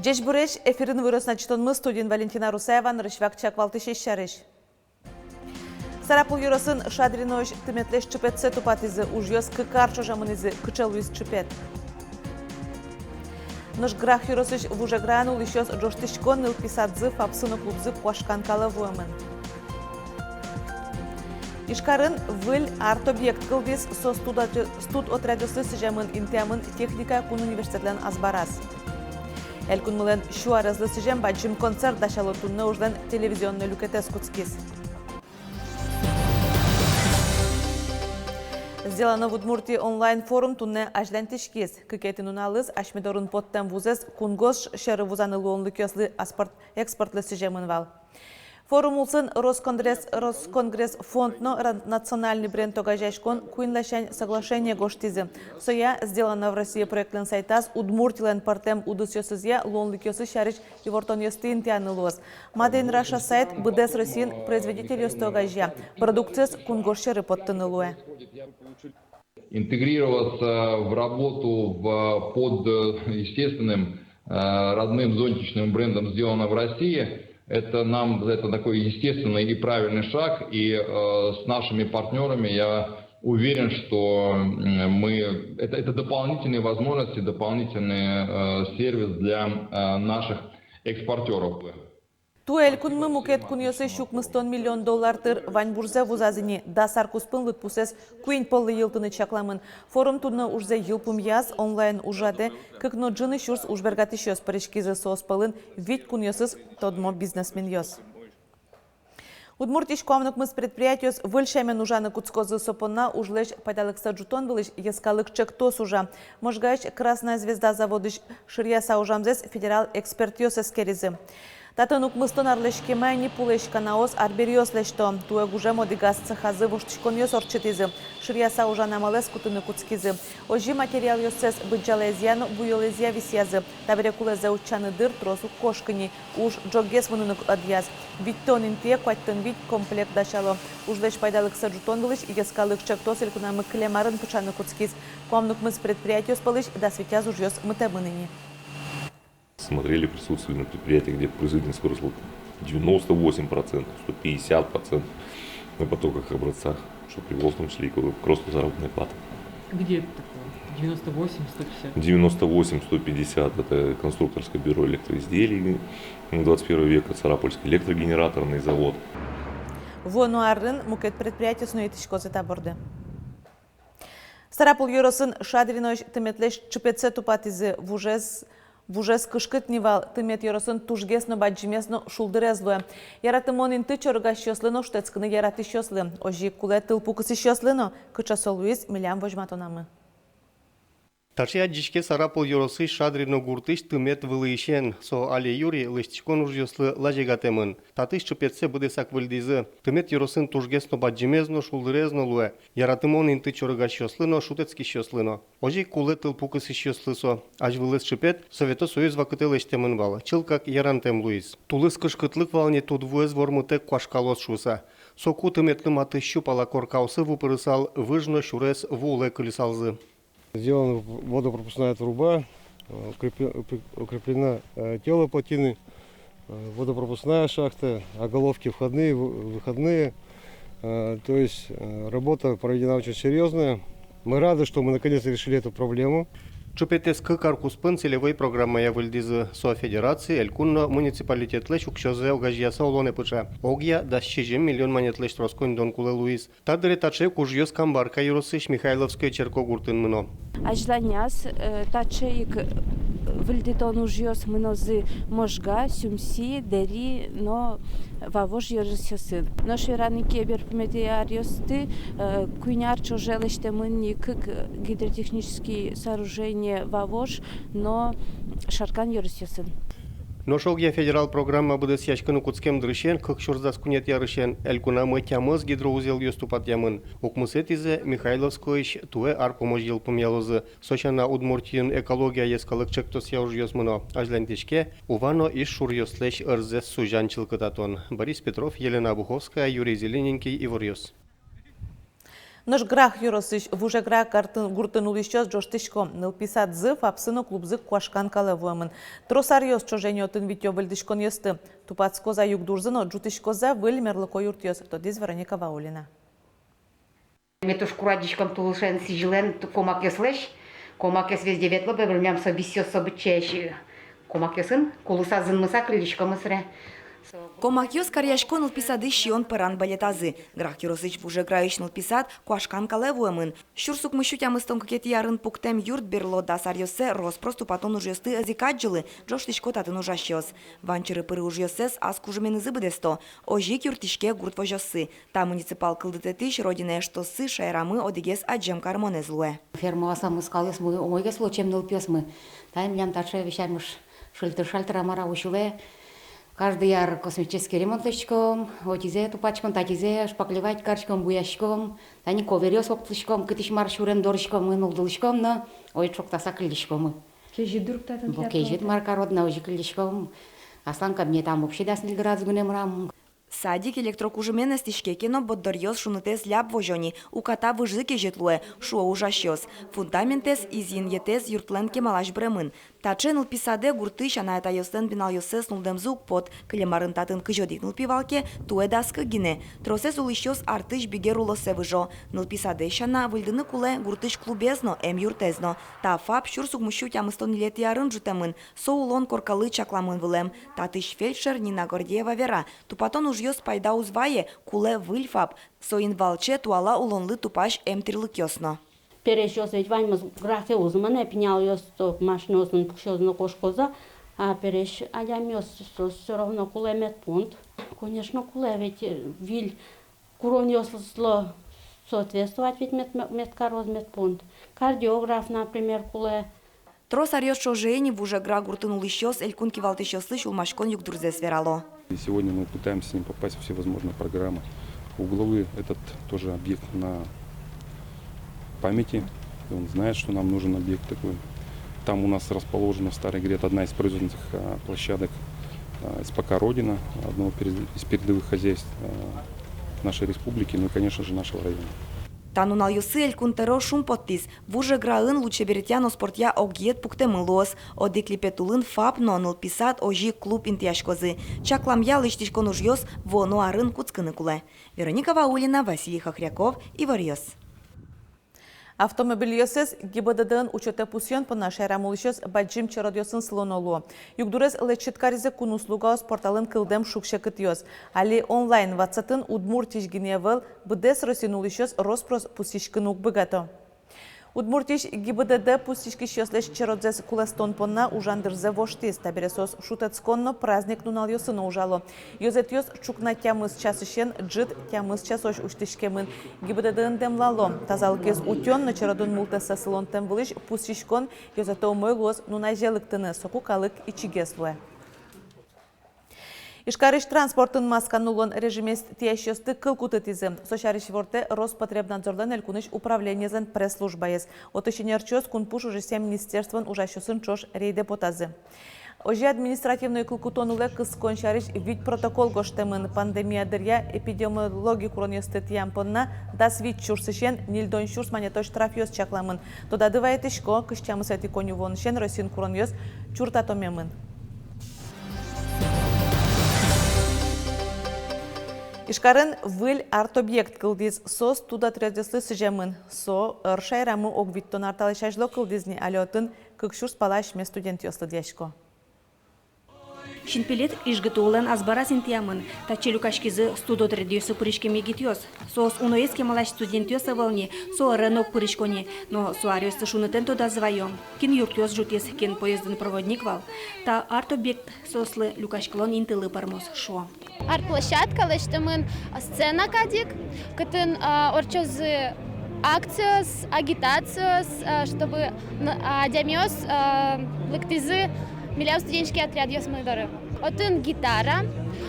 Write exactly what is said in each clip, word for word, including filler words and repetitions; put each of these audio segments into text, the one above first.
Ӟечбуресь! Эфирын «Иворъёс» но ӵытонмы, студиын Валентина Русаева. Нырысь вакчияк валтӥсез сярысь. Сарапул ёросын Шадриноысь тыметлэсь чыпетсэ тупатӥзы. Ужъёс кык ар ӵоже мынӥзы. Кыӵе луиз чыпет? Нош Грах ёросысь Вуж Эграын улӥсьёс ӝожтӥсько, нылпи садзы, ФАПсы но клубзы куашкан калэ вуэмын. Ижкарын выль арт-объект кылдӥз. Со студо-, студотрядъёслы сӥземын, интыямын техникая кун университетлэн азбараз. Элькунмылэн сю арезлы сӥзем бадӟым концерт дасяло. Туннэ ужлэн телевизионной люкетэз кутскиз. «Сделано в Удмуртии» онлайн-форум туннэ азьланьтӥськиз. Кыкетӥ нуналыз асьме дорын поттэм вузэз кунгож сьӧры вузаны луонлыкъёслы, аспорт-, экспортлы сӥземын вал. Форум улсын Росконгресс, Росконгресс фонд но ра-, национальный бренд огазеяськон куинь ласянь соглашение гожтӥзы. Соя «Сделано в России» проектлэн сайтаз Удмуртилэн пӧртэм удысъёсызъя луонлыкъёсыз сярысь ивортонъёсты интыяны луоз. Made in Russia сайт быдэс Россиын производительёсты огазея, продукциез кунгож сьӧры поттыны луэ. Интегрироваться в работу в, под, э, естественным, э, родным зонтичным брендом «Сделано в России». Это нам, это такой естественный и правильный шаг, и, э, с нашими партнёрами, я уверен, что, м, мы, это, это дополнительные возможности, дополнительный, э, сервис для, э, наших экспортёров. Туэ элькунмы мукет кунъёсысь укмыстон миллион доллар тыр ваньбурзэ вузаз ини. Дас ар куспын лыдпусэз куинь поллы йылтыны чакламын. Форум туннэ ужзэ йылпумъяз. Онлайн ужрадэ кык но ӝыны сюрс ужбергатӥсьёс пыриськизы. Соос пӧлын вить кунъёсысь тодмо бизнесменъёс. Удмуртиысь куамын укмыс предприятиос выль сямен ужаны кутскозы. Со понна ужлэсь пайдалыксэ ӝутон вылысь йӧскалык ӵектос ужа. Можгаысь «Красная звезда» заводысь шыръяса ужамзэс федерал экспертъёс эскеризы. Татын укмыстон арлэсь кема ини пулэсь канаос, арбериос лэсьто. Туэ гужем одӥгаз цехазы воштӥськонъёс ортчытӥзы. Шыръяса ужан амалэз кутыны кутскизы. Озьы материалъёссэс быдӟалаезъя но буёлэзъя висъязы. Табере кулэзэ утчаны дыр трос уг кошкы ни. Уж ӝоггес мыныны ӧдъяз. Витьтон интые куатьтон вить комплект дасяло. Ужлэсь пайдалыксэ ӝутон вылысь йӧскалык ӵектос элькунамы кылем арын пыӵаны кутскиз. Куамын укмыс предприятиос пӧлысь дас витяз ужъёс мытэмын ини. Смотрели, присутствовали на предприятиях, где производительность выросла девяносто восемь процентов, сто пятьдесят процентов на потоках и образцах, что привело в том числе и к, к росту заработной платы. Где это такое? Девяносто восемь, сто пятьдесят? Девяносто восемь, сто пятьдесят — это конструкторское бюро электроизделий двадцать первого века, Сарапульский электрогенераторный завод. Вуоно арын мукет предприятиос но итӥськозы та борды. Сарапул ёросын Шадриноысь тыметлэсь чыпетсэ тупатӥзы. Вужез, вужез кышкыт ни вал. Тымет ёросын тужгес но бадӟымез но шулдырез луэ. Яратымон инты чорыгасьёслы но шутэтскыны яратӥсьёслы. Озьы ик кулэ тылпу кысӥсьёслы но. Кыӵе со луиз, милям возьматонамы. Таӵе адӟиське Сарапул ёросысь Шадрино гуртысь тымет вылӥысен. Со али юри лэсьтӥськон ужъёслы лазегатэмын. Татысь чыпетсэ быдэсак выльдӥзы. Тымет ёросын тужгес но бадӟымез но шулдырез но луэ. Яратымон инты чорыгасьёслы но, шутэтскисьёслы но. Озьы ик кулэ тылпу кысӥсьёслы со. Азьвылэз чыпет Совето Союз вакытэ лэсьтэмын вал. Чылкак ярантэм луиз. Тулыс кышкытлык вал ни, тудвуэз вормытэк куашкалоз шуыса. Соку тыметлы матысь сю пала коркаосы ву пырысал, выж но сюрес ву улэ кыльысалзы. Сделана в-, водопропускная труба, э, укрепе-, укреп-, укреплено, э, тело плотины, э, водопропускная шахта, оголовки входные, вы-, выходные. Э, то есть, э, работа проведена очень серьёзная. Мы рады, что мы наконец решили эту проблему. Чыпетэз кык ар куспын целевой программая выльдӥзы. Со федераци, элькун но муниципалитетлэсь уксёзэ огазеяса улонэ пыӵа. Огъя дас сизьым миллион манетлэсь трос коньдон кулэ луиз. Та дыре таӵе ик ужъёс Камбарка ёросысь Михайловское черкогуртын мыно. Азьланяз, э, таӵе ик, э, выльдытон ужъёс мынозы Можга, Сюмси, Дэри но Вавож ёросъёсын. Нош вераны ке, берпуметӥ аръёсты, э, куинь ар ӵоже лэсьтэмын ни кык гидротехнический сооружение Вавож но Шаркан ёросъёсын. Нош огъя федерал программа быдэсъяськыны кутскем дырысен, кык сюрс дас куинетӥ арысен, элькунамы тямыс гидроузелъёс тупатъямын. Укмысэтӥзэ Михайловскоысь туэ ар пумозь йылпумъялозы. Со сяна, Удмуртиын экология йӧскалык ӵектосъя ужъёс мыно. Азьланьтӥське Ува но Из шуръёслэсь ӧрзэс сузян-чылкытатон. Борис Петров, Елена Обуховская, Юрий Зелененький, «Иворъёс». Нош Грах ёросысь Вужегра гуртын улӥсьёс ӝожтӥсько: нылпи садзы, ФАПзы но клубзы куашкан калэ вуэмын. Трос аръёс ӵоже ини отын витё выльдӥськонъёсты. Тупатскоз-а югдурзы но ӝутӥськоз-а выль мерлыко юртъёс, тодӥз Вероника Ваулина. Ми туж курадӟиськом тулысен, сӥзьылэн, ту-, комакъёслэсь. Комакъёс везде ветло, бебрмям со висъёс со быдӟаесь. Комакъёсын кулыса, зынмыса кыллиськомы сыре. Комакъёс каръясько нылпи садысь сиён пӧран бӧлетазы. Грах ёросысь Вужеграысь нылпи сад куашкан калэ вуэмын. Сюрс укмыссю тямыстон кыкетӥ арын пуктэм юрт берло дас аръёсы рос-прос тупатон ужъёсты ӧз ик адӟылы, ӝожтӥсько татын ужасьёс. Вань чыры-пыры ужъёссэс ас кужыменызы быдэсто. Озьы ик юрттӥське гурт возёссы. Та муниципал кылдытэтысь «Родина» эштоссы шаерамы одӥгез адӟем кармонэз луэ. Фермаосамы скалъёсмы умойгес луо, чем нылпиосмы. Тани милям таӵе весь ар мыш шыльтыр-шальтыр, а мар-а, усьылэ. Каждый ар косметический ремонт лэсьтӥськом, отӥзэ тупатӥськом, татӥзэ шпаклевать кариськом, буяськом. Тани ковёръёс октылӥськом, кытысь мар сюрем, дорыськом, нулдылӥськом но, ой, ӵоктаса кыллиськомы. Кезьыт дыр татын. Бо, кезьыт, мар карод на, озьы кыллиськом. Аслам кабинетам вообще дас ньыль градус гинэ мынам. Садик электрокужымен эстӥське ке но, борддоръёс шунытэз ляб возё ни, уката выжзы кезьыт луэ, шуо ужасьёс. Фундаментэз, изъянъетэз юртлэн кемалась быремын. Таӵе нылпи садэ гуртысь анай-атайёслэн пиналъёссэс нуллэмзы уг поты. Кылем арын татын кызь одӥг нылпи вал ке, туэ дас кык гинэ. Тросэз улӥсьёс артысь бигер улоссэ выжо. Нылпи садэз сяна выльдыны кулэ гуртысь клубез но, эмъюртэз но. Та ФАП сюрс укмыссю тямыстон ньылетӥ арын ӝутэмын. Со улон коркалы чакламын вылэм. Татысь фельдшер Нина Гордеева вера: тупатон ужъёс пайда уз вае, кулэ выль ФАП. Соин валче туала улонлы тупась эмтӥрлыкъёс но. Пересьёс ведь ваньмыз Грахе уз мынэ, пиналъёс то машинаосын пуксёзы но кошкозы, а пересь адямиос, соос всё равно кулэ медпункт. Конечно, кулэ, ведь, э, выль куронъёслы соответствовать ведь мед-, мед-, мед кароз медпункт. Кардиограф, например, кулэ. Трос аръёс ӵоже ини Вужегра гуртын улӥсьёс элькун кивалтӥсьёслы сюлмаськон югдурзэс верало. И сегодня мы пытаемся с ним попасть во всевозможные программы. У главы этот тоже объект на памяти. И он знает, что нам нужен объект такой. Там у нас расположена в Старой Игре одна из производственных, а, площадок, а, С П К «Родина», одного перед-, из передовых хозяйств, а, нашей республики, ну и, конечно же, нашего района. Та нуналъёсы Элькун Тӧро шумпоттӥз: Вужеграын лулчеберетъя но спортъя огъет пуктэмын луоз. Одӥг липет улын ФАП но, нылпи сад, озьы ик клуб интыяськозы. Чакламъя, лэсьтӥськон ужъёс вуоно арын кутскыны кулэ. Вероника Ваулина, Василий Хохряков, «Иворъёс». Автомобильёссэс ГИБДД-ын учётэ пусъён понна шаерамы улӥсьёс бадӟым черодъёсын сылоно луо. Югдурез лэчыт каризы кун услугаос порталын кылдэм шуг-секытъёс. Али онлайн ватсатын Удмуртиысь гинэ ӧвӧл, быдэс Россиын улӥсьёс рос-прос пусйиськыны уг быгато. Удмуртиысь ГИБДД пусйиськисьёслэсь черодзэс кулэстон понна ужан дырзэ воштӥз. Табере соос шутэтскон но праздник нуналъёсы но ужало. Ёзэтъёс ӵукна тямыс часысен ӝыт тямыс часозь усьтӥськемын. ГИБДД-ын дэмлало: тазалыкез утён но черодын мултэссэ сылонтэм вылысь пусйиськон ёзэтэ умой луоз нуназе лыктыны, соку калык ичигес луэ. Ижкарысь транспортын маска нуллон режимез тӥясьёсты кыл кутытӥзы. Со сярысь ивортэ Роспотребнадзорлэн элькунысь управлениезлэн пресс-службаез. Отысь ӧнерчиос кунпуш ужъёсъя министерствоын ужасьёсын ӵош рейдэ потазы. Озьы административной кыл кутон улэ кыскон сярысь вить протокол гожтэмын. Пандемия дыръя эпидемиологи куронъёсты тӥям понна дас вить сюрсысен ньыльдон сюрс манетозь штрафъёс чакламын. Тодады вайытӥсько, кызь тямысэтӥ коньывуонысен Россиын куронъёс чуртатомемын. Ижкарын выль арт-объект кылдӥз. Со студотрядъёслы сӥземын. Со ӧр шаерамы ог витьтон ар талэсь азьло кылдӥз ни, али отын кык сюрс пала асьме студентъёс лыдъясько. Синпелет ИжГТУ-лэн азбараз интыямын. Татчы люкаськизы студотрядъёсы пыриськем егитъёс. Соос уноез кемалась студентъёс ӧвӧл ни, со ӧрен ог пырисько ни. Но со аръёсты шунытэн тодазы ваё: кин юртъёс ӝутӥз, кин поездын проводник вал. Та арт-объект соослы люкаськылон интылы пӧрмоз, шуо. Арт-площадка лэсьтэмын сцена кадь ик, кытын, а, ортчозы акциос, агитациос, а, чтобы н-, а, адямиос, а, лыктӥзы милям студенческий отрядъёсмы доры. Отын гитара,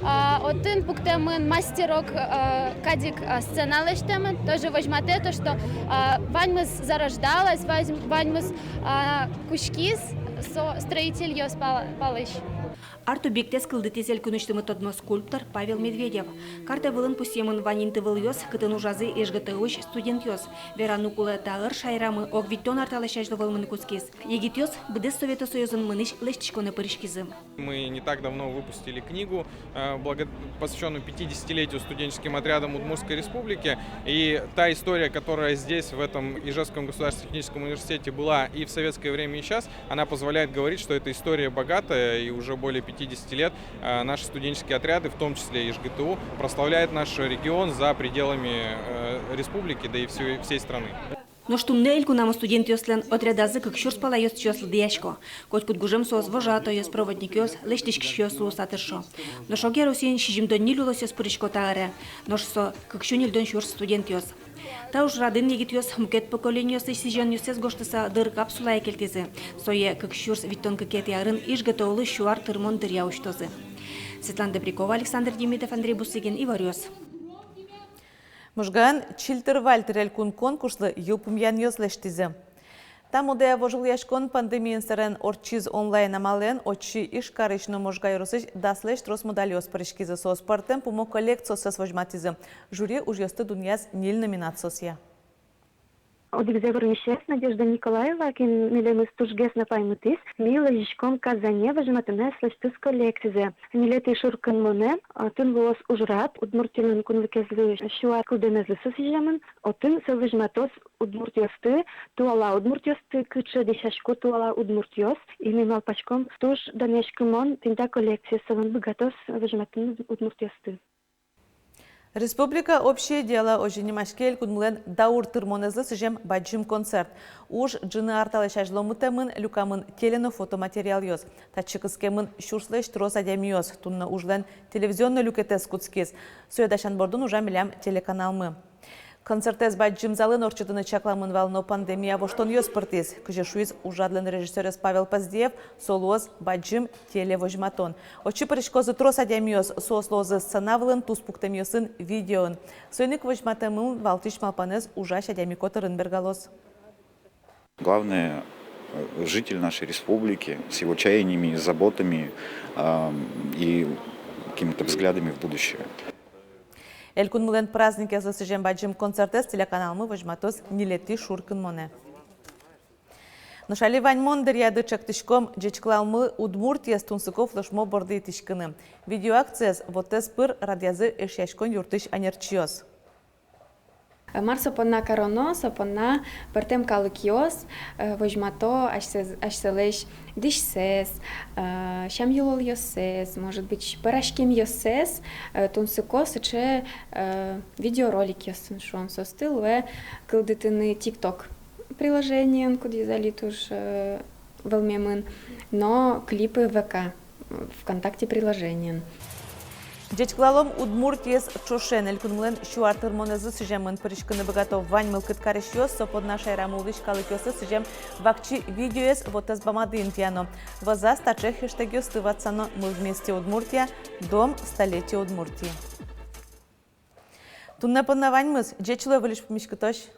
а, отын пуктэмын мастерок, а, кадь ик, а, сцена лэсьтэмын, тоже возьматэ то, что, а, ваньмыз зарождалось, вазь-, ваньмыз, а, кутскиз со строительёс пал-, палысь. Арт-объектэз кылдытӥз элькунысьтымы тодмо скульптор Павел Медведев. Карта вылын пусъемын вань интывылъёс, кытын ужазы ИжГТУысь студентъёс. Вераны кулэ, та ыр шаерамы ог витьтон ар талэсь азьло вӧлмыны кутскиз. Егитъёс быдэс Совето Союзын мынӥсь лэсьтӥськонэ пыриськизы. Мы не так давно выпустили книгу, э, благо-, посвящённую пятидесятилетию студенческим отрядам Удмуртской Республики. И та история, которая здесь, в этом Ижевском государственном техническом университете была и в советское время, и сейчас, она позволяет говорить, что эта история богатая, и уже более пятидесяти лет, э, наши студенческие отряды, в том числе и ИжГТУ, прославляют наш регион за пределами, э, республики, да и всей, всей страны. Нош туннэ элькунамы студентъёслэн отрядазы кык сюрс пала ёзчиос лыдъясько. Котькуд гужем соос вожатойёс, проводникъёс, лэсьтӥськисьёс луыса тыршо. Нош огъя Россиын сизьымдон ньыль улосъёс пырисько та ырэ. Нош со кык сю ньыльдон сюрс студентъёс. Та ужрадын егитъёс мукет поколениослэсь сӥзёнъёссэс гожтыса дыр капсулае кельтӥзы. Сое кык сюрс витьтон кыкетӥ арын ИжГТУлы сю ар тырмон дыръя усьтозы. Светлана Добрякова, Александр Демидов, Андрей Бусыгин, «Иворъёс». Можгаын «Чильтыр-вальтыр» элькун конкурслы йылпумъянъёс лэсьтӥзы. Та модая вожвылъяськон пандемиен сэрен ортчиз онлайн амалэн. Отчы Ижкарысь но Можга ёросысь даслэсь трос медальёс пыриськизы. Соос пӧртэм пумо коллекциоссэс возьматӥзы. Жюри ужъёсты дунъяз ньыль номинациосъя. Одӥгзэ вормисез Надежда Николаева, кин милемыз тужгес но паймытӥз, ми лэзиськом Казане возьматыны аслэсьтыз коллекцизэ. Ньылетӥ шуркынмонэ, а, тӥни луоз ужрад, Удмуртилэн кунлыкезлы, сю ар кылдэмезлы со сӥземын, отын со возьматоз удмуртъёсты, туала удмуртъёсты, кыӵе дӥсясько туала удмуртъёс, и ми малпаськом, туж данъяськымон тӥни та коллекциез солэн быгатоз возьматыны удмуртъёсты. «Республика — общее дело» озьы нимаське элькунмылэн даур тырмонэзлы сӥзем бадӟым концерт. Уж ӝыны ар талэсь азьло мытэмын, люкамын теле но фотоматериалъёс. Татчы кыскемын сюрслэсь трос адямиос. Туннэ ужлэн телевизионной люкетэз кутскиз. Сое дасян бордын ужа милям телеканалмы. Концертэз бадӟым залын ортчытыны чакламын вал, но пандемия воштонъёс пыртӥз. Кызьы шуиз ужрадлэн режиссёрез Павел Поздеев, со луоз бадӟым телевозьматон. Отчы пыриськозы трос адямиос, соос луозы сцена вылын, туспуктэмъёсын, видеоын. Соин ик возьматэмын валтӥсь малпанэз ужась адями котырын бергалоз. Главное, э, житель нашей республики с его чаяниями, заботами, ам, и какими-то взглядами в будущее. Элькунмылэн праздникезлы сӥзем бадӟым концертэз телеканалмы возьматоз ньылетӥ шуркынмонэ. Нош али ваньмон дыръяды чектӥськом ӟечкылалмы Удмуртиез тунсыко флешмоб борды итӥськыны. Видеоакциез вотэс пыр радъязы Эшъяськон юртысь анерчиос. Мар со понна кароно? Со понна пӧртэм калыкъёс, э, возьмато асьсэ-, асьсэлэсь дӥсьсэс, э, сям-йылолъёссэс, может быть, пӧраськемъёссэс, э, тунсыко сыӵе, э, видеороликъёсын, шуом, соосты луэ кылдытыны TikTok приложениен, кудӥз али туж, э, вӧлмемын, но клипы ВК, ВКонтакте приложениен. Ӟечкылалом Удмуртиез ӵошен. Элькунмылэн сю ар тырмонэзлы сӥземын. Пыриськыны быгато вань мылкыд карисьёс. Со понна шаерамы улӥсь калыкъёслы сӥзем вакчи видеоез вотэс бамады интыяно. Вӧзаз таӵе хештегъёсты ватсано: «Мы вместе, Удмуртия», «Дом столетия Удмуртии». Туннэ понна ваньмыз. Ӟеч луэ, выльысь пумиськытозь.